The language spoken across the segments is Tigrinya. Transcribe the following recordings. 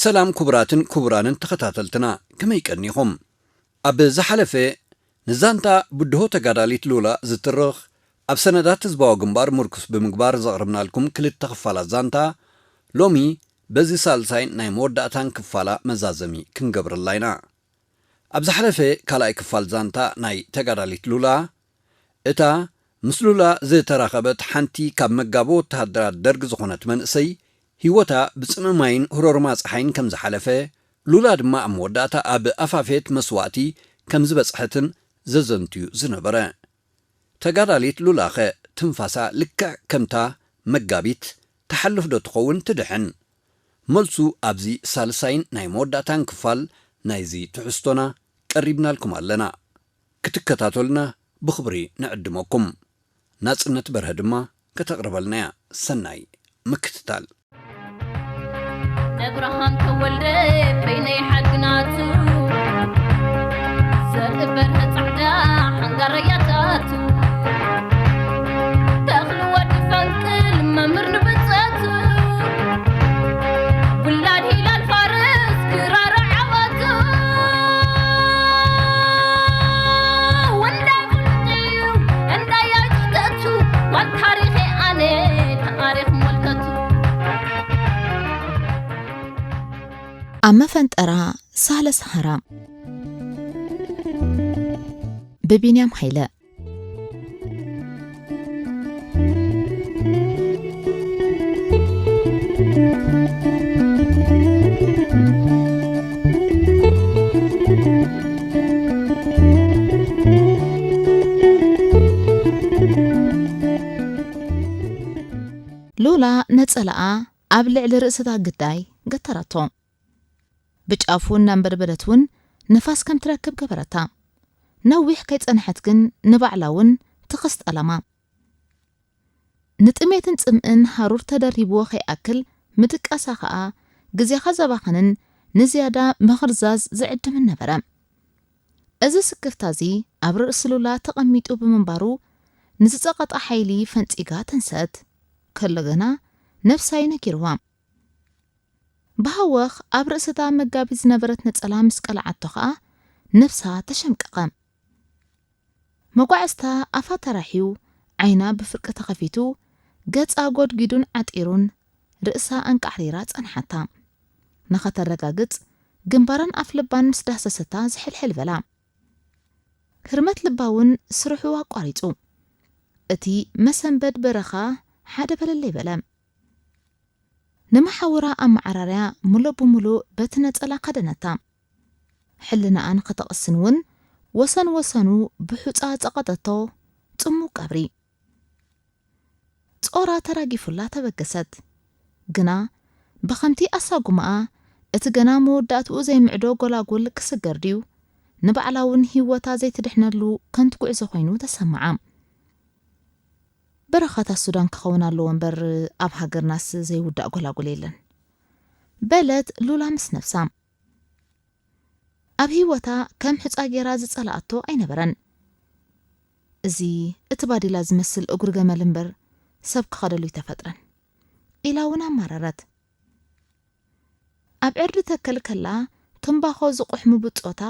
ሰላም ክቡራትን ክቡራንን ተኸታተልትና፣ ከመይ ቀኒኹም? ኣብ ዝሓለፈ ንዛንታ ብድሆ ተጋዳሊት ሉላ ዝትርኽ፣ ኣብ ሰነዳት ህዝባዊ ግንባር ምርኩስ ብምግባር ዘቕርብናልኩም ክልተ ክፋላት ዛንታ፣ ሎሚ በዚ ሳልሳይን ናይ መወዳእታን ክፋላ መዛዘሚ ክንገብረላ ኢና። ኣብ ዝሓለፈ ካልኣይ ክፋል ዛንታ ናይ ተጋዳሊት ሉላ፣ እታ ምስ ሉላ ዝተራኸበት ሓንቲ ካብ መጋቢ ወተሃደራት ደርግ ዝኾነት መንእሰይ፣ ህይወታ ብጽምእ ማይን ህሮርማ ጸሓይን ከም ዝሓለፈ፣ ሉላ ድማ ኣብ መወዳእታ ኣብ ኣፋፌት መስዋእቲ ከም ዝበጽሐትን ዘዘንቱ'ዩ ዝነበረ። ተጋዳሊት ሉላኸ ትንፋሳ ልክዕ ከምታ መጋቢት ትሓልፍ ዶ ትኸውን ትድሕን? መልሱ ኣብዚ ሳልሳይን ናይ መወዳእታን ክፋል ናይዚ ትሕዝቶና ቀሪብናልኩም ኣለና። ክትከታተሉና ብኽብሪ ንዕድመኩም። ናጽነት በርሀ ድማ ከተቕርበልና እያ። ሰናይ ምክትታል። እብርሃም ተወልደ በይነይ ሓግናቱ፣ ዘርኢ በርሀ ጻዕዳ ሓንጋረያታቱ፣ ተኽሉ ወዲ ፈንቅል መምህር ንብጸቱ፣ ውላድ ሂላል ፋርስ ክራር ዓወቱ፣ ወንዳይ ፍሉጥ እዩ እንዳይ ኣይትተቱ፣ ጓል ታሪኸ ኣነ ተኣሪኽ መልከቱ። ኣብ መፈንጠራ ሳህለ ሰሃራ ብቢንያም ሃይለ። ሉላ ነጸላኣ ኣብ ልዕሊ ርእስታ ግዳይ ገተረቶ። ብጫፉ እናንበድበደት እውን ንፋስ ከም ትረክብ ገበረታ። ነዊሕ ከይጸንሐት ግን ንባዕላ እውን ትኽስ ጠለማ። ንጥሜትን ጽምእን ሃሩር ተደሪብዎ ከይኣክል ምድቃሳ ኸኣ ግዜኻ ዘባኽንን ንዝያዳ ምኽርዛዝ ዝዕድምን ነበረ። እዚ ስክፍታ እዚ ኣብ ርእሲ ሉላ ተቐሚጡ ብምንባሩ ንዝጸቐጣ ሓይሊ ፈንጺጋ ተንሰአት። ከሎ ግና ነብሳ'ዩ ነጊርዋ። ብሃወኽ ኣብ ርእስታ መጋቢት ዝነበረት ነጸላ ምስ ቀልዓቶ ኸኣ ነብሳ ተሸምቀቐ። መጓዕዝታ ኣፋ ተራሕዩ፣ ዓይና ብፍርቂ ተኸፊቱ፣ ገጻ ጎድጒዱን ዓጢሩን ርእሳ ኣንቃዕሪራ ጸንሓታ። ንኸተረጋግጽ ግንባራን ኣፍልባን ምስ ዳህሰሰታ ዝሕልሕል በላ። ህርመት ልባ እውን ስርሑ ኣቋሪጹ። እቲ መሰንበድ በረኻ ሓደ በለለይ በለ። ንመሓውራ ኣመዓራርያ ምሉእ ብምሉእ በቲ ነጸላ ከደነታ። ሕልናኣ ንኸተቕስን እውን ወሰን ወሰኑ ብሑጻ ጸቐጠቶ። ጽሙቕ ቀብሪ። ጾራ ተራጊፉላ ተበገሰት። ግና ብኸምቲ ኣሳጉማኣ እቲ ገና መወዳእትኡ ዘይምዕዶ ጎላጉል ክስገር ድዩ፣ ንባዕላ እውን ህይወታ ዘይትድሕነሉ ከንቱ ጉዕዞ ኮይኑ ተሰምዓ። በረኻታት ሱዳን ክኸውን ኣለዎ እምበር ኣብ ሃገርናስ ዘይውዳእ ጎላጉል የለን፣ በለት ሉላ ምስ ነብሳ። ኣብ ህይወታ ከም ሕጻ ጌራ ዝጸልኣቶ ኣይነበረን። እዚ እቲ ባዲላ ዝመስል እጉሪ ገመል እምበር ሰብ ክኸደሉ ኣይተፈጥረን ኢላ እውን ኣማረረት። ኣብ ዕርዲ ተከል ከላ ትምባኾ ዝቑሕሙ ብጾታ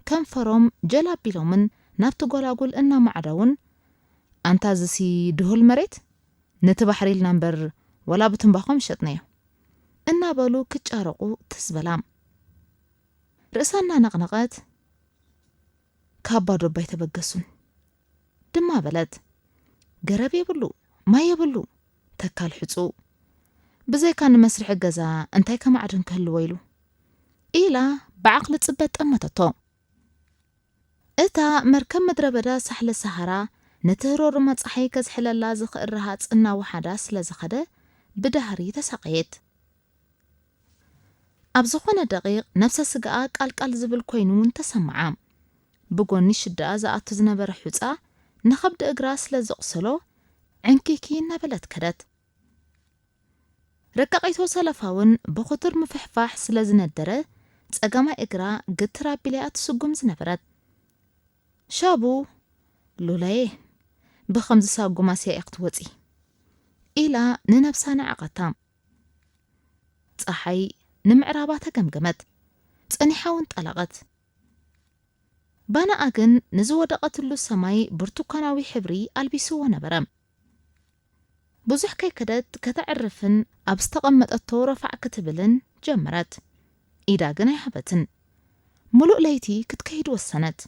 ከንፈሮም ጀል ኣቢሎምን ናብቲ ጎላጉል እናማዕደውን፣ ኣንታ እዚሲ ድሁል መሬት፣ ነቲ ባሕሪ ኢልና እምበር ወላ ብትምባኾ ምሸጥናዮ እናበሉ ክጫረቑ ትዝ በላ። ርእሳ እናነቕነቐት ካብ ባዶ እባ ኣይተበገሱን ድማ በለት። ገረብ የብሉ፣ ማይ የብሉ፣ ተካል ሕጹ። ብዘይካ ንመስርሒ ገዛ እንታይ ከማዕድን ክህልዎ ኢሉ? ኢላ ብዓቕሊ ጽበት ጠመተቶ። እታ መርከብ ምድረ በዳ ሳሕለ ሰሃራ ነቲ ህሮርማ ጸሓይ ከዝሕለላ ዝኽእል ረሃጽ እናወሓዳ ስለ ዝኸደ ብዳህሪ ተሳቐየት። ኣብ ዝኾነ ደቂቕ ነብሰ ስጋኣ ቃልቃል ዝብል ኮይኑ እውን ተሰምዓ። ብጎኒ ሽዳኣ ዝኣቱ ዝነበረ ሑጻ ንኸብዲ እግራ ስለ ዘቑሰሎ ዕንኪኪ እናበለት ከደት። ረቃቒቶ ሰለፋ እውን ብኹቱር ምፍሕፋሕ ስለ ዝነደረ ጸጋማይ እግራ ግትር ኣቢላ እያ ትስጉም ዝነበረት። ሻቡ፣ ሉላየ፣ ብኸምዚ ሳጉማስ እያ ክትወጺ ኢላ ንነብሳ ነዓቐታ። ጸሓይ ንምዕራባ ተገምገመት። ጸኒሓ እውን ጠለቐት። ባናኣ ግን ንዝወደቐትሉ ሰማይ ብርቱካናዊ ሕብሪ ኣልቢስዎ ነበረ። ብዙሕ ከይከደት ከተዕርፍን ኣብ ዝተቐመጠቶ ረፋዕ ክትብልን ጀመረት። ኢዳ ግን ኣይሃበትን። ምሉእ ለይቲ ክትከይድ ወሰነት።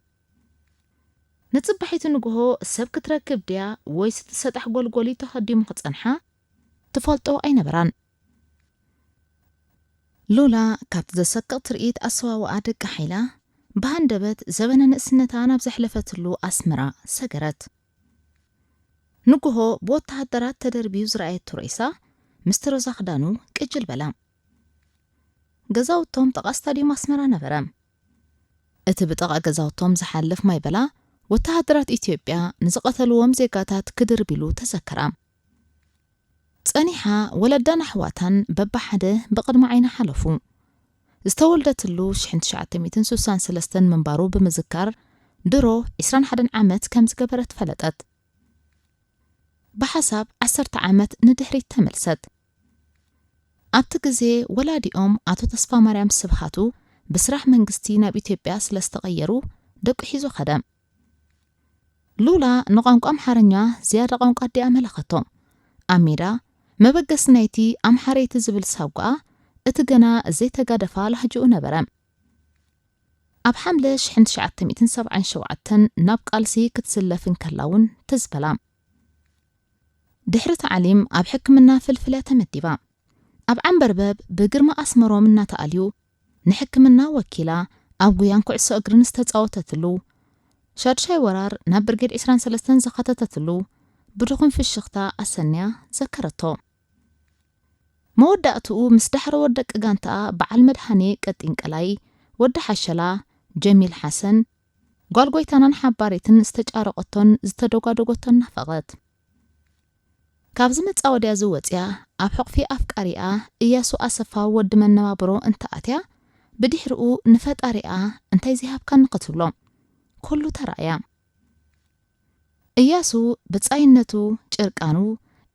ንጽባሒቱ ንግሆ ሰብ ክትረክብ ድያ ወይስ እቲ ሰጣሕ ጎልጎሊ ተኸዲሙ ክጸንሓ ትፈልጦ ኣይነበራን። ሉላ ካብቲ ዘሰቅቕ ትርኢት ኣሰዋውኣ ደቂ ሓይላ ብሃንደበት ዘበነ ንእስነታ ናብ ዘሕለፈትሉ ኣስመራ ሰገረት። ንግሆ ብወተሃደራት ተደርብዩ ዝረኣየቶ ሬሳ ምስቲ ሮዛ ክዳኑ ቅጅል በላ። ገዛውቶም ጥቓ ስታድዩም ኣስመራ ነበረ። እቲ ብጥቓ ገዛውቶም ዝሓልፍ ማይ በላ ወተሃደራት ኢትዮጵያ ንዝቐተልዎም ዜጋታት ክድርብ ኢሉ ተዘከራ። ጸኒሓ ወለዳን ኣሕዋታን በብሓደ ብቕድሚ ዓይና ሓለፉ። ዝተወልደትሉ ሽሕን ትሽዓተ ሚእትን ስሳን ሰለስተን ምንባሩ ብምዝካር ድሮ ዕስራን ሓደን ዓመት ከም ዝገበረት ፈለጠት። ብሓሳብ ዓሰርተ ዓመት ንድሕሪት ተመልሰት። ኣብቲ ግዜ ወላዲኦም ኣቶ ተስፋማርያም ስብሃቱ ብስራሕ መንግስቲ ናብ ኢትዮጵያ ስለ ዝተቐየሩ ደቁ ሒዙ ኸደ። ሉላ ንቋንቋ ኣምሓርኛ ዝያዳ ቋንቋ ኣዲኣ መለኸቶ። ኣብ ሜዳ መበገሲ ናይቲ ኣምሓረይቲ ዝብል ሳጓኣ እቲ ገና ዘይተጋደፋ ላህጅኡ ነበረ። ኣብ ሓምለ ሽሕን ትሽዓተ ሚእትን ሰብዓን ሸውዓተን ናብ ቃልሲ ክትስለፍ እንከላ እውን ትዝ በላ። ድሕሪ ታዕሊም ኣብ ሕክምና ፍልፍል እያ ተመዲባ። ኣብ ዓንበርበብ ብግርማ ኣስመሮም እናተኣልዩ ንሕክምና ወኪላ ኣብ ጉያን ኩዕሶ እግርን ዝተጻወተትሉ፣ ሻድሻይ ወራር ናብ ብርጌድ ዕስራን ሰለስተን ዘኻተተትሉ ብድኹም ፍሽኽታ ኣሰንያ ዘከረቶ። መወዳእትኡ ምስ ዳሕረዎት ደቂ ጋንታኣ በዓል መድሃኔ ቀጢን ቀላይ፣ ወዲ ሓሸላ፣ ጀሚል ሓሰን፣ ጓል ጎይታናን ሓባሪትን ዝተጫረቐቶን ዝተደጓደጎቶን ናፈቐት። ካብዚ መጻወድያ ዝወጽያ ኣብ ሕቑፊ ኣፍቃሪኣ እያሱ ኣሰፋ ወዲ መነባብሮ እንተኣትያ ብድሕሪኡ ንፈጣሪኣ እንታይ ዘይሃብካኒ ክትብሎ ኩሉ ተራእያ። እያሱ ብጻይነቱ ጭርቃኑ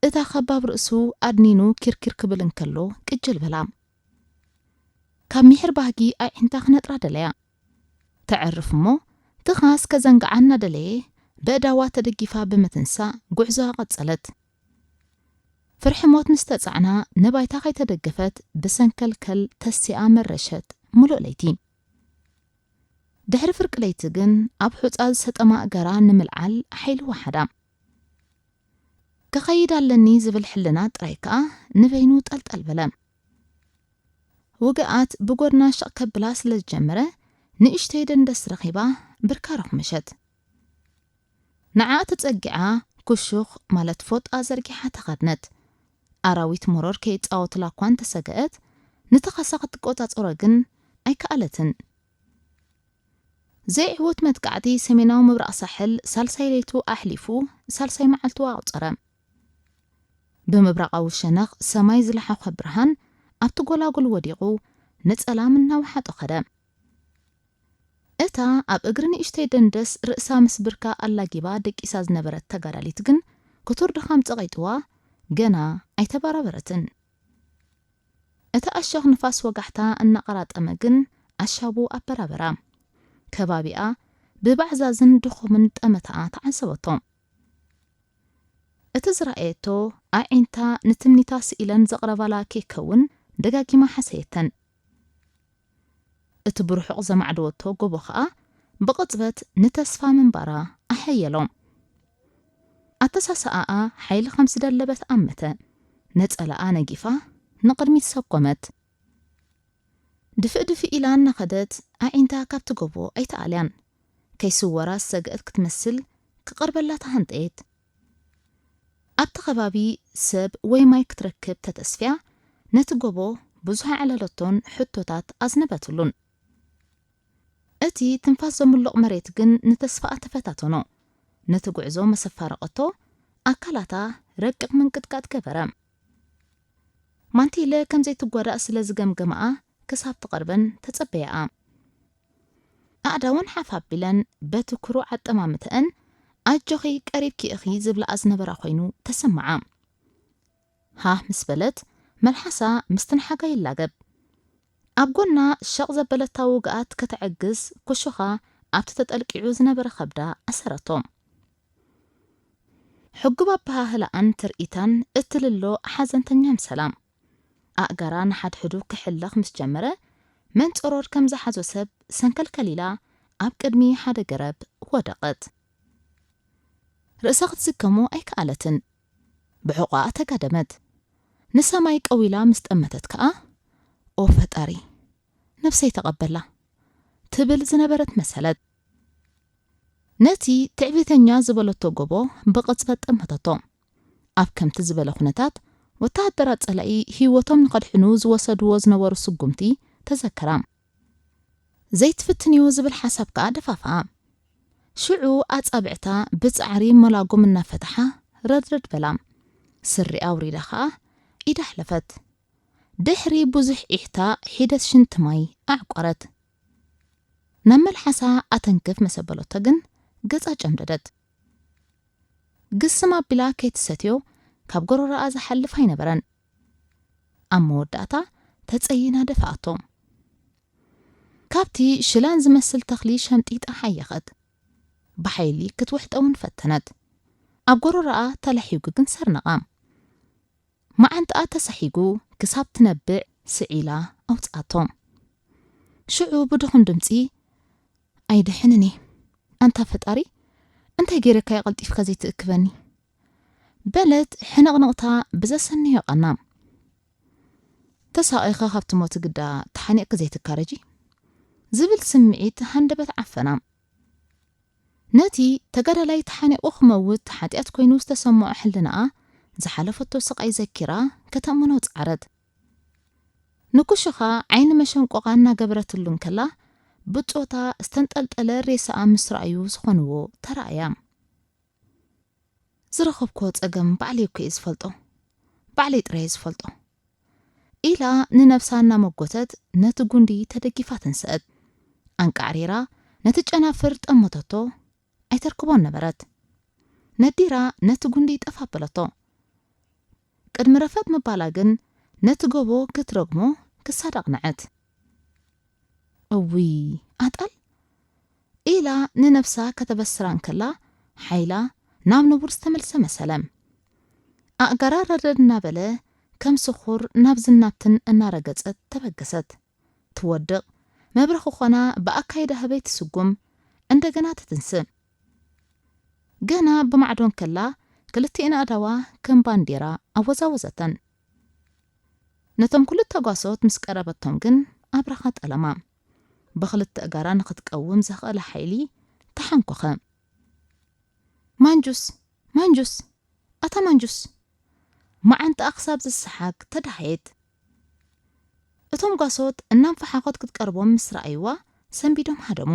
እታ ከባብ ርእሱ ኣድኒኑ ኪርኪር ክብል እንከሎ ቅጅል በላ። ካብ ሚሕር ባህጊ ኣዒንታ ክነጥራ ደለያ። ተዕርፍ እሞ ትኻስ ከዘንግዓ እናደለየ በእዳዋ ተደጊፋ ብምትንሳእ ጉዕዞኣ ቀጸለት። ፍርሒ ሞት ምስ ተጻዕና ንባይታ ከይተደገፈት ብሰንከልከል ተሲኣ መረሸት ምሉእ ለይቲ። ድሕሪ ፍርቂ ለይቲ ግን ኣብ ሑጻ ዝሰጠማ እገራ ንምልዓል ሓይሊ ወሓዳ። ክኸይድ ኣለኒ ዝብል ሕልና ጥራይ ከኣ ንበይኑ ጠልጠል በለ። ውግኣት ብጎድና ሽቕ ከብላ ስለ ዝጀመረ ንእሽተይ ደንደስ ረኺባ ብርካ ረኹመሸት። ንዓ ተጸጊዓ ክሹኽ ማለት ፎጣ ዘርጊሓ ተኸድነት። ኣራዊት መሮር ከይጻወቱላ እኳ እንተሰገአት ንተኸሳ ክትቆጻጸሮ ግን ኣይከኣለትን። ዘይዕዉት መጥቃዕቲ ሰሜናዊ ምብራቕ ሳሕል ሳልሳይ ለይቱ ኣሕሊፉ ሳልሳይ መዓልቱ ኣቑጸረ። ብምብራቓዊ ሸነኽ ሰማይ ዝለሓኸ ብርሃን ኣብቲ ጎላጉል ወዲቑ ንጸላም እናወሓጦ ኸደ። እታ ኣብ እግሪ ንእሽተይ ደንደስ ርእሳ ምስ ብርካ ኣላጊባ ደቂሳ ዝነበረት ተጋዳሊት ግን ክቱር ድኻም ጸቒጥዋ ገና ኣይተበራበረትን። እቲ ኣሸኽ ንፋስ ወጋሕታ እናቐራጠመ ግን ኣሻቡ ኣበራበራ። ከባቢኣ ብባዕዛዝን ድኹምን ጠመታኣ ተዓዘበቶ። እቲ ዝረኣየቶ ኣዒንታ ንትምኒታ ስኢለን ዘቕረባላ ከይከውን ደጋጊማ ሓሰየተን። እቲ ብርሑቕ ዘማዕደወቶ ጎቦ ኸኣ ብቕጽበት ንተስፋ ምንባራ ኣሐየሎ። ኣተሳስኣኣ ሓይሊ ከም ዝደለበት ኣመተ። ነጸላኣ ነጊፋ ንቕድሚት ሰኮመት። ድፍእ ድፍእ ኢላ እናኸደት ኣዒንታ ካብቲ ጎቦ ኣይተኣልያን። ከይስወራ ዝሰግአት ክትመስል ክቐርበላ ተሃንጠየት። ኣብቲ ከባቢ ሰብ ወይ ማይ ክትረክብ ተተስፍያ ነቲ ጎቦ ብዙሕ ኣዕለለቶን ሕቶታት ኣዝነበትሉን። እቲ ትንፋስ ዘምልቕ መሬት ግን ንተስፋኣ ተፈታተኖ። ነቲ ጉዕዞ መሰፋረቐቶ ኣካላታ ረቂቕ ምንቅጥቃጥ ገበረ። ማንቲለ ከም ዘይትጓዳእ ስለ ዝገምገማኣ ክሳብ ትቐርበን ተጸበያኣ። ኣእዳወን ሓፍ ኣቢለን በቲ ኩሩዕ ኣጠማምተአን ኣጆኺ ቀሪብኪ ኢኺ ዝብላኣ ዝነበራ ኮይኑ ተሰማዓ። ሃህ ምስ በለት መልሓሳ ምስትንሓጋ ይላገብ። ኣብ ጎና ሸቕ ዘበለታ ውግኣት ከተዕግስ ኩሽኻ ኣብቲ ተጠልቂዑ ዝነበረ ከብዳ ኣሰረቶ። ሕጉብ ኣበሃህላኣን ትርኢታን እትልሎ ሓዘንተኛ ምሰላ። ኣእጋራ ንሓድሕዱ ክሕለኽ ምስ ጀመረ፣ መንጸሮር ከም ዝሓዞ ሰብ ሰንከልከል ኢላ ኣብ ቅድሚ ሓደ ገረብ ወደቐት። ርእሳ ክትስከሞ ኣይከኣለትን። ብሕቖኣ ተጋደመት። ንሰማይ ቀዊላ ምስ ጠመተት ከኣ፣ "ኦ ፈጣሪ፣ ነብሰይ ተቐበላ" ትብል ዝነበረት መሰለት። ነቲ ትዕቢተኛ ዝበለቶ ጎቦ ብቕጽበት ጠመተቶ። ኣብ ከምቲ ዝበለ ኩነታት፣ ወተሃደራት ጸላኢ ህይወቶም ንኸድሕኑ ዝወሰድዎ ዝነበሩ ስጉምቲ ተዘከራ። ዘይትፍትንዮ ዝብል ሓሳብ ከኣ ደፋፍኣ። ሽዑ ኣጻብዕታ ብጻዕሪ መላጎም እናፈተሓ ረድረድ በላ። ስሪኣ ኣውሪዳ ከኣ ኢዳ ኣሕለፈት። ድሕሪ ብዙሕ ኢሕታ ሒደት ሽንቲ ማይ ኣዕቆረት። ናብ መልሓሳ ኣተንክፍ መሰበለቶ ግን ገጻ ጨምደደት። ግስም ኣቢላ ከይትሰትዮ ካብ ጎረሮኣ ዝሓልፍ ኣይነበረን። ኣብ መወዳእታ ተጸይና ደፍኣቶ። ካብቲ ሽላን ዝመስል ተኽሊ ሸምጢጣ ሓየኸት። ብሓይሊ ክትውሕጠ እውን ፈተነት። ኣብ ጎረሮኣ ተላሒጉ ግን ሰርነቓ። መዓንጣኣ ተሳሒጉ ክሳብ ትነብዕ ስዒላ ኣውጽኣቶ። ሽዑ ብድኹም ድምጺ፣ "ኣይድሕንን እየ። ኣንታ ፈጣሪ፣ እንታይ ገይረካ እየ ቀልጢፍካ ዘይትእክበኒ?" በለት ሕንቕንቕታ ብዘሰነዮ ቃና። "ተሳቒኻ ካብቲ ሞት ግዳ ተሓኒቕኪ ዘይትካረጂ?" ዝብል ስምዒት ሃንደበት ዓፈና። ነቲ ተጋዳላይ ተሓኒቑ ክመውት ሓጢኣት ኮይኑ ዝተሰምዖ ሕልናኣ ዝሓለፈቶ ስቓይ ዘኪራ ከተእምኖ ጸዓረት። ንኩሽኻ ዓይኒ መሸንቆቓ እናገበረትሉ እንከላ፣ ብጾታ ዝተንጠልጠለ ሬሳኣ ምስ ረኣዩ ዝኾንዎ ተራእያ። "ዝረኸብክዎ ጸገም ባዕለይ እኮ እየ ዝፈልጦ። ባዕለይ ጥራይ እየ ዝፈልጦ" ኢላ ንነብሳ እናመጎተት ነቲ ጉንዲ ተደጊፋ ተንስአት። ኣንቃዕሪራ ነቲ ጨናፍር ጠመተቶ፣ ኣይተርክቦን ነበረት። ነዲራ ነቲ ጉንዲ ጠፍ ኣበለቶ። ቅድሚ ረፈጥ ምባላ ግን ነቲ ጎቦ ክትረግሞ ክሳድ ኣቕንዐት። "እውይ ኣጣል!" ኢላ ንነብሳ ከተበስራ እንከላ፣ ሓይላ ናብ ንቡር ዝተመልሰ መሰለ። ኣእጋራ ረደድ እናበለ፣ ከም ስኹር ናብዝን ናብትን እናረገጸት ተበገሰት። ትወድቕ፣ መብረ ክኾና ብኣካይዳ ህበይ ትስጉም፣ እንደገና ትትንስእ። ገና ብማዕዶ እንከላ፣ ክልቲኤን ኣእዳዋ ከም ባንዴራ ኣወዛወዘተን። ነቶም ክልተ ጓሶት ምስ ቀረበቶም ግን ኣብራኻ ጠለማ። ብኽልተ ኣእጋራ ንኽትቀውም ዘኽእላ ሓይሊ ተሓንኮኸ። "ማንጁስ! ማንጁስ! ኣታ ማንጁስ!" መዓንጣኣ ክሳብ ዝሰሓግ ተዳሃየት። እቶም ጓሶት እናንፈሓኾት ክትቀርቦም ምስ ረኣይዋ፣ ሰንቢዶም ሃደሙ።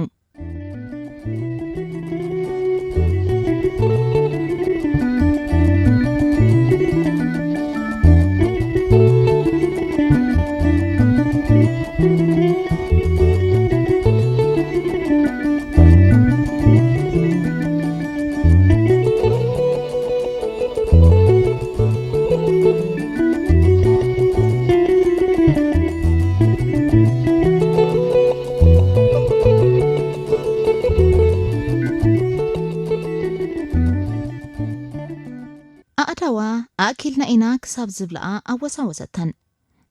ኣእዳዋ ኣእኪልና ኢና ክሳብ ዝብልኣ ኣወዛወዘተን።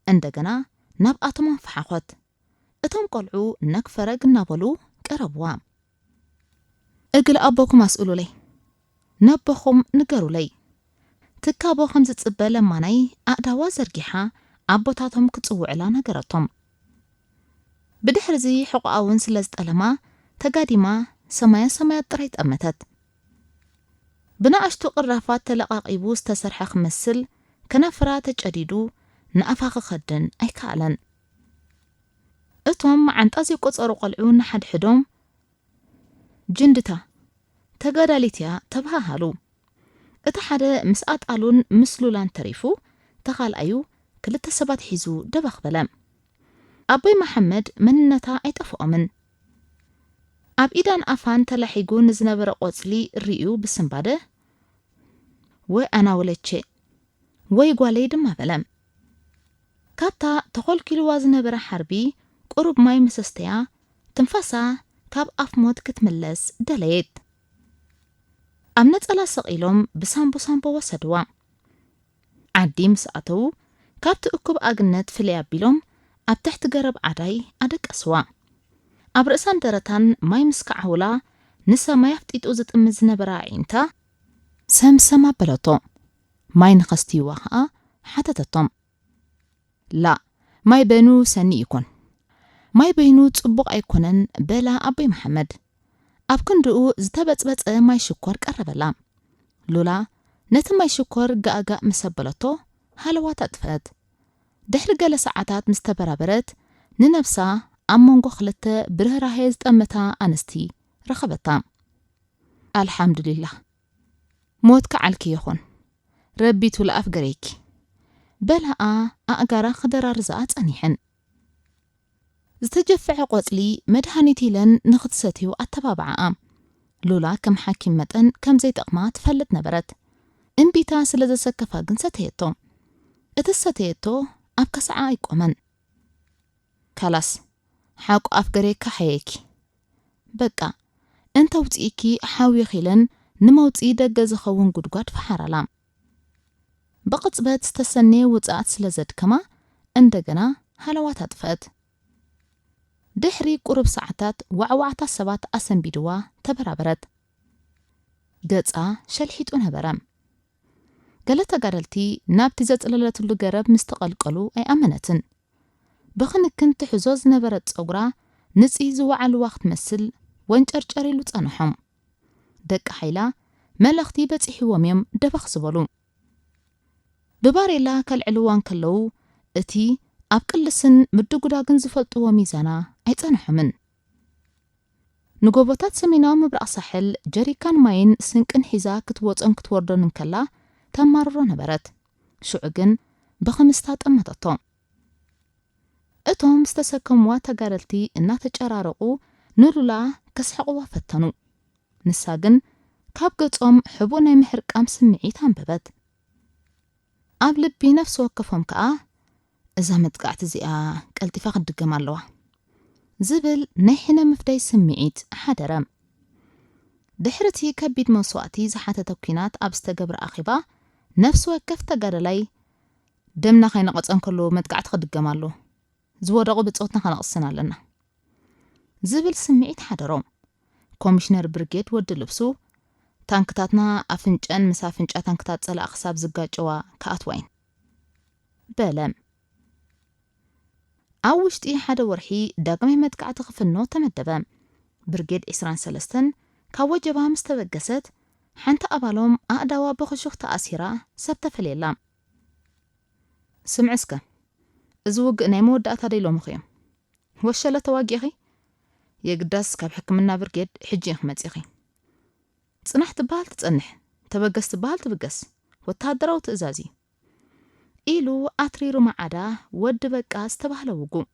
እንደገና ናብኣቶም ኣንፈሓኾት። እቶም ቆልዑ ነግ ፈረግ እናበሉ ቀረብዋ። "እግል ኣቦኩም ኣስእሉለይ፣ ነቦኹም ንገሩለይ" ትካቦ ከም ዝጽበ ለማናይ ኣእዳዋ ዘርጊሓ ኣቦታቶም ክጽውዕላ ነገረቶም። ብድሕርዚ ሕቖኣ እውን ስለ ዝጠለማ ተጋዲማ ሰማያ ሰማያት ጥራይ ጠመተት። ብንኣሽቱ ቅራፋት ተለቓቒቡ ዝተሰርሐ ክመስል ከናፍራ ተጨዲዱ ንኣፋ ክኸድን ኣይከኣለን። እቶም መዓንጣ ዘይቆጸሩ ቆልዑ ንሓድሕዶም፣ "ጅንድታ ተጋዳሊት እያ" ተባሃሃሉ። እቲ ሓደ ምስ ኣጣሉን ምስ ሉላን ተሪፉ፣ ተኻልኣዩ ክልተ ሰባት ሒዙ ደበኽ በለ። ኣቦይ መሓመድ መንነታ ኣይጠፍኦምን። ኣብ ኢዳን ኣፋን ተላሒጉ ንዝነበረ ቆጽሊ ርእዩ ብስንባደ፣ "ወይ ኣና ወለቼ፣ ወይ ጓለይ" ድማ በለ። ካብታ ተኾልኪልዋ ዝነበረ ሓርቢ ቁሩብ ማይ መሰስተያ ትንፋሳ ካብ ኣፍ ሞት ክትምለስ ደለየት። ኣብ ነጸላ ሰቒሎም ብሳምቦ ሳምቦ ወሰድዋ። ዓዲ ምስ ኣተዉ ካብቲ እኩብ ኣግነት ፍልይ ኣቢሎም ኣብ ትሕቲ ገረብ ዓዳይ ኣደቀስዋ። ኣብ ርእሳን ደረታን ማይ ምስ ከዓውላ ንሰማይ ኣፍጢጡ ዝጥምት ዝነበረ ኣዒንታ ሰምሰም ኣበለቶ። ማይ ንኸስትይዋ ኸኣ ሓተተቶም። ላእ፣ ማይ በይኑ ሰኒ ይኮን። ማይ በይኑ ጽቡቕ ኣይኮነን በላ ኣቦይ መሓመድ። ኣብ ክንድኡ ዝተበጽበጸ ማይ ሽኮር ቀረበላ። ሉላ ነቲ ማይ ሽኮር ጋእጋእ ምስ ኣበለቶ ሃለዋት ኣጥፍአት። ድሕሪ ገለ ሰዓታት ምስ ተበራበረት ንነብሳ ኣብ መንጎ ክልተ ብርህራሄ ዝጠመታ ኣንስቲ ረኸበታ። ኣልሓምዱሊላህ። ሞት ከዓልኪ ይኹን። ረቢ ቱላ ኣፍ ገሬኪ። በላኣ ኣእጋራ ክደራርዛኣ ጸኒሐን። ዝተጀፍዐ ቆጽሊ መድሃኒት ኢለን ንኽትሰትዮ ኣተባብዓኣ። ሉላ ከም ሓኪም መጠን ከም ዘይጠቕማ ትፈልጥ ነበረት። እምቢታ ስለ ዘሰከፋ ግን ሰተየቶ። እቲ ዝሰተየቶ ኣብ ከስዓ ኣይቆመን። ካላስ፣ ሓቁ ኣፍ ገሬካ ሓየኪ። በቃ፣ እንተ ውጽኢኪ ሓዊኺለን ንመውጽኢ ደገ ዝኸውን ጉድጓድ ፈሓራላ። ብቕጽበት ዝተሰነየ ውጽኣት ስለ ዘድከማ፣ እንደገና ሃለዋት ኣጥፍአት። ድሕሪ ቁሩብ ሰዓታት ዋዕዋዕታ ሰባት ኣሰንቢድዋ ተበራበረት። ገጻ ሸልሒጡ ነበረ። ገለ ተጋደልቲ ናብቲ ዘጽለለትሉ ገረብ ምስ ተቐልቀሉ ኣይኣመነትን። ብኽንክን ትሕዞ ዝነበረት ጸጉራ ንጽይ ዝወዓልዋ ክትመስል ወንጨርጨር ኢሉ ጸንሖም። ደቂ ሓይላ መልእኽቲ በጺሕዎም እዮም ደበኽ ዝበሉ። ብባሬላ ከልዕልዋ እንከለዉ እቲ ኣብ ቅልስን ምድጉዳግን ዝፈልጥዎ ሚዛና ኣይጸንሖምን። ንጎቦታት ሰሜናዊ ምብራቕ ሳሕል ጀሪካን ማይን ስንቅን ሒዛ ክትወጾን ክትወርዶን እንከላ ተማርሮ ነበረት። ሽዑ ግን ብኽምስታ ጠመተቶ። እቶም ዝተሰከምዋ ተጋደልቲ እናተጨራረቑ ንሉላ ከስሕቕዋ ፈተኑ። ንሳ ግን ካብ ገጾም ሕቡእ ናይ ምሕርቃም ስምዒት ኣንበበት። ኣብ ልቢ ነፍሲ ወከፎም ከኣ፣ "እዛ መጥቃዕቲ እዚኣ ቀልጢፋ ክትድገም ኣለዋ" ዝብል ናይ ሕነ ምፍዳይ ስምዒት ሓደረ። ድሕሪ እቲ ከቢድ መስዋእቲ ዝሓተተ ኲናት ኣብ ዝተገብረ ኣኼባ፣ ነፍሲ ወከፍ ተጋዳላይ፣ "ደምና ከይነቐጸ እንከሎ መጥቃዕቲ ክድገም ኣሎ፣ ዝወደቑ ብጾትና ከነቕስን ኣለና" ዝብል ስምዒት ሓደሮም። ኮሚሽነር ብርጌድ ወዲ ልብሱ፣ "ታንክታትና ኣፍንጨን ምስ ኣፍንጫ ታንክታት ጸላኢ ክሳብ ዝጋጨዋ ክኣትዋ እየን" በለ። ኣብ ውሽጢ ሓደ ወርሒ ዳግማይ መጥቃዕቲ ክፍኖ ተመደበ። ብርጌድ ዕስራን ሰለስተን ካብ ወጀባ ምስ ተበገሰት፣ ሓንቲ ኣባሎም ኣእዳዋ ብኽሹኽ ተኣሲራ ሰብ ተፈልየላ። "ስምዒ እስከ፣ እዚ ውግእ ናይ መወዳእታ ዶ ኢሎምኺ እዮም? ወሸለ ተዋጊእኺ? የግዳስ ካብ ሕክምና ብርጌድ ሕጂ ኢኺ መጺኺ። ጽናሕ ትበሃል ትጸንሕ፣ ተበገስ ትበሃል ትብገስ። ወተሃደራዊ ትእዛዝ እዩ" ኢሉ ኣትሪሩ መዓዳ ወዲ በቃ ዝተባህለ ውጉእ።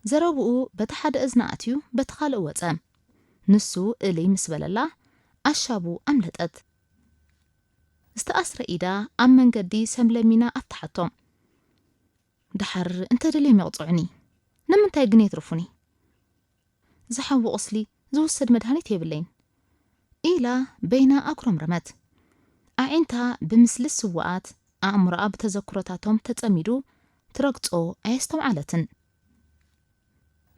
ዘረብኡ በቲ ሓደ እዝና ኣትዩ በቲ ካልእ ወጸ። ንሱ እልይ ምስ በለላ ኣሻቡ ኣምለጠት። ዝተኣስረ ኢዳ ኣብ መንገዲ ሰምለሚና ኣፍትሓቶ። "ደሓር እንተ ደልዮም ይቕጽዑኒ፣ ንምንታይ ግን የትርፉኒ? ዝሓዊ ቁስሊ ዝውሰድ መድሃኒት የብለይን" ኢላ በይና ኣጉረምረመት። ኣዒንታ ብምስሊ ስውኣት፣ ኣእምሮኣ ብተዘክሮታቶም ተጸሚዱ ትረግጾ ኣየስተውዓለትን።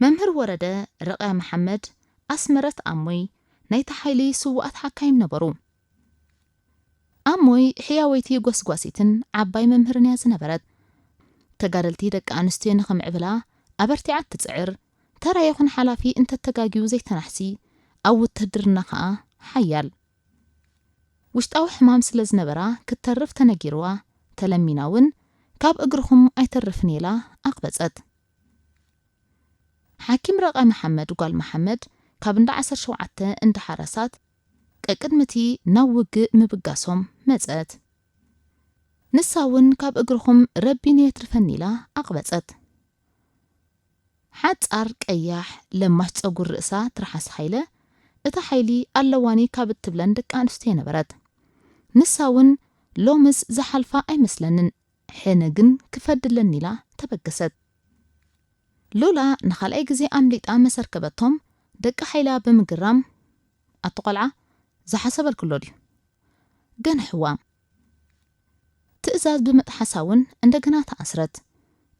መምህር ወረደ፣ ረቕያ መሓመድ፣ ኣስመረት ኣሞይ ናይቲ ሓይሊ ስውኣት ሓካይም ነበሩ። ኣሞይ ሕያወይቲ ጎስጓሲትን ዓባይ መምህርን እያ ዝነበረት። ተጋደልቲ ደቂ ኣንስትዮ ንኽምዕብላ ኣበርቲዓ እትጽዕር፣ ተራ ይኹን ሓላፊ እንተተጋግዩ ዘይተናሕሲ፣ ኣብ ውትህድርና ኸኣ ሓያል። ውሽጣዊ ሕማም ስለ ዝነበራ ክትተርፍ ተነጊርዋ፣ ተለሚና እውን ካብ እግርኹም ኣይተርፍን ኢላ ኣቕበጸት። ሓኪም ረቐ መሓመድ ጓል መሓመድ ካብ እንዳ ዓሰርተ ሸውዓተ እንዳሓረሳት ቀቅድሚ እቲ ናብ ውግእ ምብጋሶም መጸት። ንሳ እውን ካብ እግርኹም ረቢኒ የትርፈኒ ኢላ ኣቕበጸት። ሓጻር ቀያሕ ለማሽ ጸጉር ርእሳ ትርሓስ ሃይለ፣ እታ ሓይሊ ኣለዋኒ ካብ እትብለን ደቂ ኣንስትዮ ነበረት። ንሳ እውን ሎምስ ዝሓልፋ ኣይመስለንን፣ ሕነ ግን ክፈድለኒ ኢላ ተበገሰት። ሉላ ንኻልኣይ ግዜ ኣምሊጣ መሰርከበቶም ደቂ ሓይላ ብምግራም፣ ኣቲ ቆልዓ፣ ዝሓሰበልክሎ ድዩ? ገንሕዋ። ትእዛዝ ብምጥሓሳ እውን እንደገና ተኣስረት።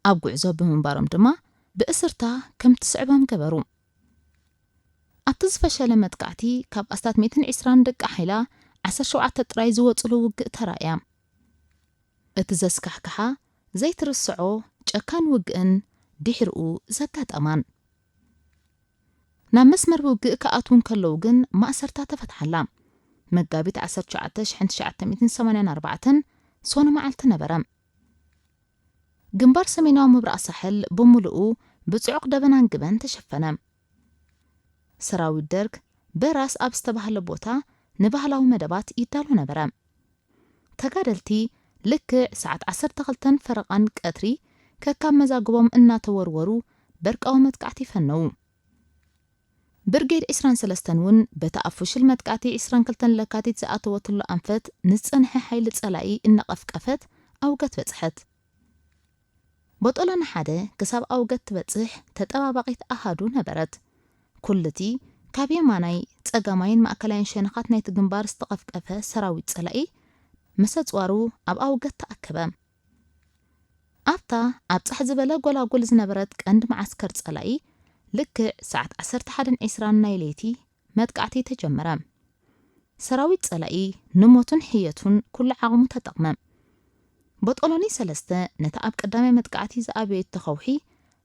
ኣብ ጉዕዞ ብምንባሮም ድማ ብእስርታ ከም ትስዕቦም ገበሩ። ኣብቲ ዝፈሸለ መጥቃዕቲ ካብ ኣስታት ሚእትን ዕስራን ደቂ ሓይላ ዓሰርተ ሸውዓተ ጥራይ ዝወጽሉ ውግእ ተራእያ። እቲ ዘስካሕክሓ ዘይትርስዖ ጨካን ውግእን ድሕሪኡ ዘጋጠማን። ናብ መስመር ውግእ ክኣትዉ እንከለዉ ግን ማእሰርታ ተፈትሓላ። መጋቢት ዓሰርተ ትሽዓተ ሽሕን ትሽዓተ ሚእትን ሰማንያን ኣርባዕተን ሶኒ መዓልቲ ነበረ። ግንባር ሰሜናዊ ምብራቕ ሳሕል ብምሉኡ ብጽዑቕ ደበናን ግበን ተሸፈነ። ሰራዊት ደርግ በራስ ኣብ ዝተባህለ ቦታ ንባህላዊ መደባት ይዳሎ ነበረ። ተጋደልቲ ልክዕ ሰዓት ዓሰርተ ክልተን ፈረቓን ቀትሪ ከካብ መዛግቦም እናተወርወሩ በርቃዊ መጥቃዕቲ ፈነዉ። ብርጌድ ዕስራን ሰለስተን እውን በቲ ኣብ ፍሹል መጥቃዕቲ ዕስራን ክልተን ለካቲት ዝኣተወትሉ ኣንፈት ንዝጸንሐ ሓይሊ ጸላኢ እናቐፍቀፈት ኣውገት በጽሐት። ቦጦሎኒ ሓደ ክሳብ ኣውገት ትበጽሕ ተጠባባቒት ኣሃዱ ነበረት። ኩሉቲ ካብ የማናይ፣ ጸጋማይን ማእከላይን ሸነኻት ናይቲ ግንባር ዝተቐፍቀፈ ሰራዊት ጸላኢ ምስ ኣጽዋሩ ኣብ ኣውገት ተኣከበ። ኣብታ ኣብ ጻሕ ዝበለ ጎላጉል ዝነበረት ቀንዲ መዓስከር ጸላኢ ልክዕ ሰዓት ዓሰርተ ሓደን ዕስራን ናይ ለይቲ መጥቃዕቲ ተጀመረ። ሰራዊት ጸላኢ ንሞቱን ሕየቱን ኩሉ ዓቕሙ ተጠቕመ። ቦጦሎኒ ሰለስተ ነታ ኣብ ቀዳማይ መጥቃዕቲ ዝኣበየቶ ከውሒ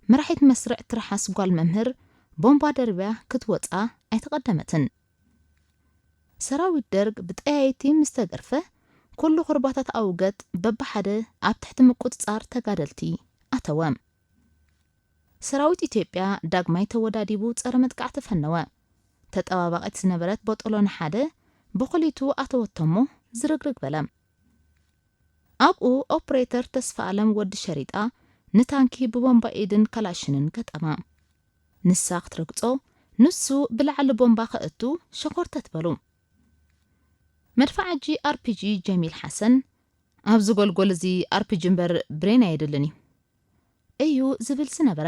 መራሒት መስርዕ ትርሓስ ጓል መምህር ቦምባ ደርብያ ክትወጻ ኣይተቐደመትን። ሰራዊት ደርግ ብጠያይቲ ምስ ተገርፈ፣ ኩሉ ኩርባታት ኣውገት በብሓደ ኣብ ትሕቲ ምቁጽጻር ተጋደልቲ ኣተወ። ሰራዊት ኢትዮጵያ ዳግማይ ተወዳዲቡ ጸረ መጥቃዕቲ ፈነወ። ተጠባባቒት ዝነበረት ቦጦሎኒ ሓደ ብኹሊቱ ኣተወቶ እሞ ዝርግርግ በለ። ኣብኡ ኦፕሬተር ተስፋ ኣለም ወዲ ሸሪጣ ንታንኪ ብቦምባ ኢድን ካላሽንን ገጠማ። ንሳ ክትረግጾ፣ ንሱ ብላዕሊ ቦምባ ከእቱ ሸኾርተት በሉ። መድፋዓጂ ኣርፒጂ ጀሚል ሓሰን፣ "ኣብዚ ጎልጎል እዚ ኣርፒጂ እምበር ብሬን ኣየድልን እዩ" እዩ ዝብል ዝነበረ።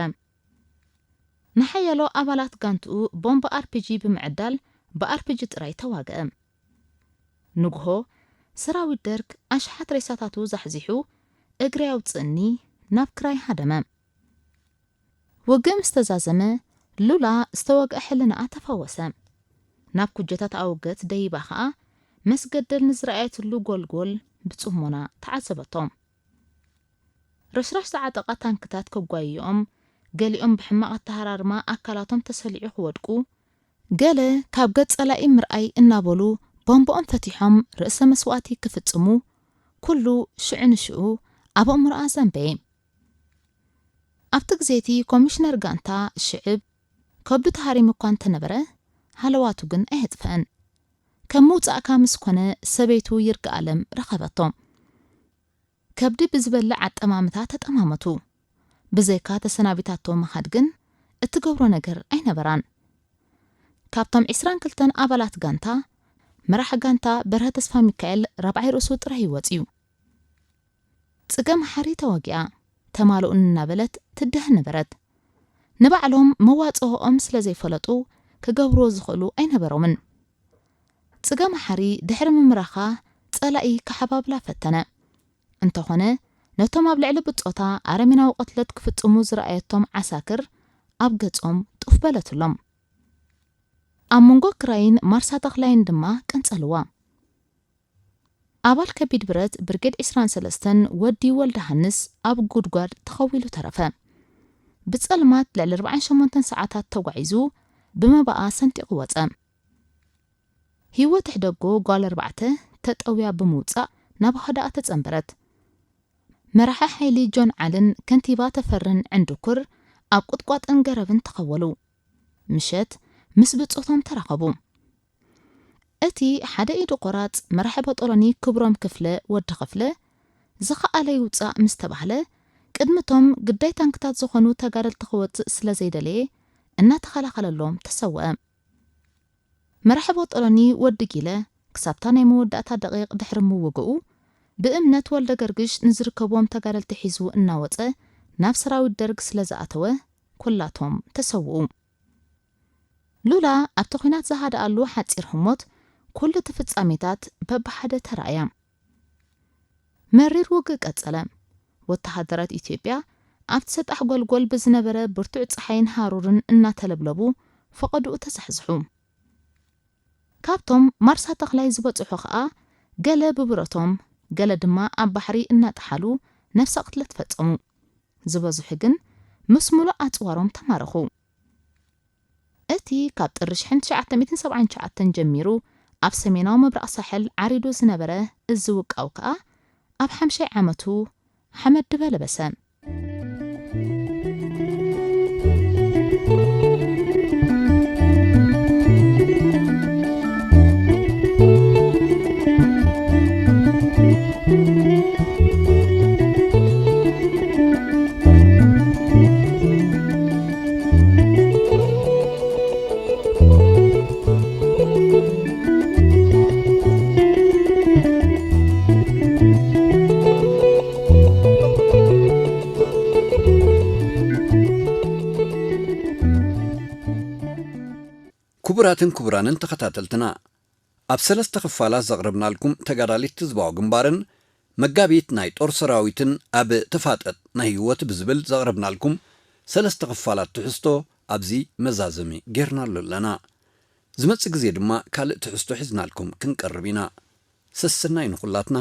ንሓያሎ ኣባላት ጋንትኡ ቦምባ ኣርፒጂ ብምዕዳል ብኣርፒጂ ጥራይ ተዋግአ። ንግሆ ሰራዊት ደርግ ኣሽሓት ሬሳታቱ ዛሕዚሑ እግሪ ኣውፅእኒ ናብ ክራይ ሃደመ። ውግእ ምስ ተዛዘመ፣ ሉላ ዝተወግአ ሕልናኣ ተፈወሰ። ናብ ኩጀታት ኣውገት ደይባ ኸኣ መስገደል ንዝረኣየትሉ ጎልጎል ብጽሞና ተዓዘበቶ። ረሽራሽ ዝዓጠቓ ታንክታት ከጓይኦም፣ ገሊኦም ብሕማቕ ኣተሃራርማ ኣካላቶም ተሰሊዑ ክወድቁ፣ ገለ ካብ ገጽ ጸላኢ ምርኣይ እናበሉ ቦምብኦም ፈቲሖም ርእሰ መስዋእቲ ክፍጽሙ፣ ኩሉ ሽዑ ንሽዑ ኣብ ኣእምሮኣ ዘንበየ። ኣብቲ ግዜ እቲ ኮሚሽነር ጋንታ ሽዕብ ከብዱ ተሃሪሙ እኳ እንተነበረ፣ ሃለዋቱ ግን ኣየጥፍአን። ከም ምውጻእካ ምስ ኮነ ሰበይቱ ይርጋኣለም ረኸበቶ። ከብዲ ብዝበልዕ ኣጠማምታ ተጠማመቱ። ብዘይካ ተሰናቢታቶ ምኻድ ግን እትገብሮ ነገር ኣይነበራን። ካብቶም ዕስራን ክልተን ኣባላት ጋንታ፣ መራሕ ጋንታ በርሀ ተስፋ ሚካኤል ራብዓይ ርእሱ ጥራይ እዩ ወጺኡ። ጽገም ሓሪ ተወጊኣ፣ ተማልኡን እናበለት ትደህ ነበረት። ንባዕሎም መዋጽኦኦም ስለ ዘይፈለጡ ክገብርዎ ዝኽእሉ ኣይነበሮምን። ጽገም ሓሪ ድሕሪ ምምራኻ ጸላኢ ክሓባብላ ፈተነ። እንተኾነ፣ ነቶም ኣብ ልዕሊ ብጾታ ኣረሜናዊ ቅትለት ክፍጽሙ ዝረኣየቶም ዓሳክር ኣብ ገጾም ጡፍ በለትሎም። ኣብ መንጎ ክራይን ማርሳ ተኽላይን ድማ ቀንጸልዋ። ኣባል ከቢድ ብረት ብርጌድ ዕስራን ሰለስተን ወዲ ወልደሃንስ ኣብ ጉድጓድ ተኸዊሉ ተረፈ። ብጸልማት ልዕሊ ኣርባዓን ሸሞንተን ሰዓታት ተጓዒዙ ብመባኣ ሰንጢቑ ወጸ። ህይወት ሕደጎ ጓል ኣርባዕተ ተጠውያ ብምውጻእ ናብ ሃዳኣ ተጸንበረት። መራሒ ሓይሊ ጆን ዓልን ከንቲባ ተፈርን ዕንድኩር ኣብ ቁጥቋጥን ገረብን ተኸወሉ። ምሸት ምስ ብጾቶም ተራኸቡ። እቲ ሓደ ኢዱ ቆራጽ መራሒ ቦጦሎኒ ክብሮም ክፍለ ወዲ ክፍለ ዝኸኣለ ይውጻእ ምስ ተባህለ፣ ቅድሚቶም ግዳይ ታንክታት ዝኾኑ ተጋደልቲ ክወጽእ ስለ ዘይደለየ እናተኸላኸለሎም ተሰወአ። መራሒ ቦጦሎኒ ወዲ ጊለ ክሳብታ ናይ መወዳእታ ደቂቕ ድሕሪ ምውግኡ፣ ብእምነት ወልደ ገርግሽ ንዝርከብዎም ተጋደልቲ ሒዙ እናወጸ ናብ ሰራዊት ደርግ ስለ ዝኣተወ፣ ኩላቶም ተሰውኡ። ሉላ ኣብቲ ኲናት ዝሃደኣሉ ሓጺር ህሞት፣ ኩሉ እቲ ፍጻሜታት በብሓደ ተራእያ። መሪር ውግእ ቀጸለ። ወተሃደራት ኢትዮጵያ ኣብቲ ሰጣሕ ጎልጎል ብዝነበረ ብርቱዕ ጸሓይን ሃሩርን እናተለብለቡ፣ ፈቐድኡ ተዛሕዝሑ። ካብቶም ማርሳ ተኽላይ ዝበጽሑ ኸኣ፣ ገለ ብብረቶም፣ ገለ ድማ ኣብ ባሕሪ እናጠሓሉ ነፍሰ ቅትለት ፈጸሙ። ዝበዝሑ ግን ምስ ሙሉእ ኣጽዋሮም ተማረኹ። እቲ ካብ ጥሪ ሽሕን ትሽዓተ ሚእትን ሰብዓን ትሽዓተን ጀሚሩ ኣብ ሰሜናዊ ምብራቕ ሳሕል ዓሪዱ ዝነበረ እዚ ውቃው ከኣ ኣብ ሓምሻይ ዓመቱ ሓመድ ድበ ለበሰ። ክቡራትን ክቡራንን ተኸታተልትና፣ ኣብ ሰለስተ ክፋላት ዘቕረብናልኩም ተጋዳሊት ህዝባዊ ግንባርን መጋቢት ናይ ጦር ሰራዊትን ኣብ ተፋጠጥ ናይ ህይወት ብዝብል ዘቕረብናልኩም ሰለስተ ክፋላት ትሕዝቶ ኣብዚ መዛዘሚ ጌርናሉ ኣለና። ዝመጽእ ግዜ ድማ ካልእ ትሕዝቶ ሒዝናልኩም ክንቀርብ ኢና። ሰሰናይ ንኹላትና፣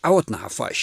ዓወት ንሓፋሽ።